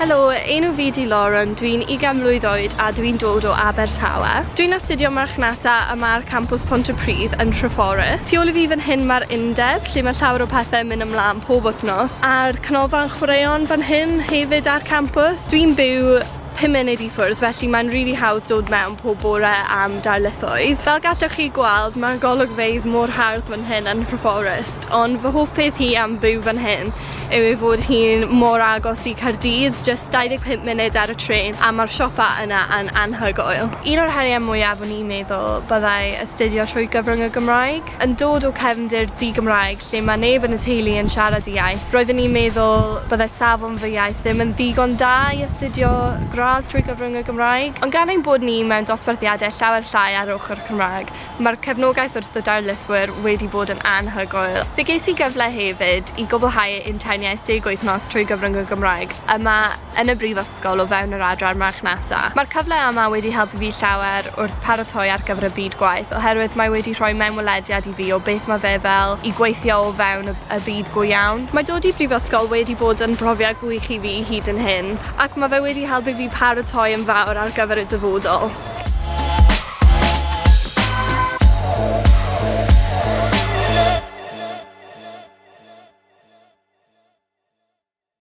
Helo, enw fi 'di Lauren, dwi'n ugain mlwydd oed a dwi'n dod o Abertawe. Dwi'n astudio marchnata yma ar campws Pontypridd yn Treforys. Tu ôl i fi fan hyn mae'r undeb, lle mae llawer o pethau'n mynd ymlaen pob wythnos, a'r canolfan chwaraeon fan hyn hefyd ar campws. Dwi'n byw 5 munud i ffwrdd, felly mae'n rili hawdd dod mewn pob bore am darlithoedd. Fel gallwch chi gweld, mae'r golygfeydd mor hardd fan hyn yn Nhreforest, ond fy hoff peth hi am byw fan hyn yw ei fod hi'n mor agos i Caerdydd, jyst 25 munud ar y trên, a mae'r siopa yna yn anhygoel. Un o'r heriau mwyaf o'n i'n meddwl byddai astudio trwy gyfrwng y Gymraeg. Yn dod o cefndir di-Gymraeg lle mae neb yn y teulu yn siarad y iaith, roeddwn i'n meddwl byddai safon fy iaith ddim yn ddigon da i astudio gradd trwy gyfrwng y Gymraeg. Ond gan ein bod ni mewn dosbarthiadau llawer llai ar ochr Cymraeg, Mae'r cefnogaeth wrth y darlithwyr wedi bod yn anhygoel. Fe ges i gyfle hefyd i gwblhau interniaeth deg wythnos trwy gyfrwng y Gymraeg yma yn y brifysgol o fewn yr adran marchnata. Mae'r cyfle yma wedi helpu fi llawer wrth paratoi ar gyfer y byd gwaith oherwydd mae wedi rhoi mewnwelediad i fi o beth mae fe fel i gweithio o fewn y y byd go iawn. Mae dod i brifysgol wedi bod yn brofiad gwych i fi hyd yn hyn ac mae fe wedi helpu fi paratoi yn fawr ar gyfer y dyfodol.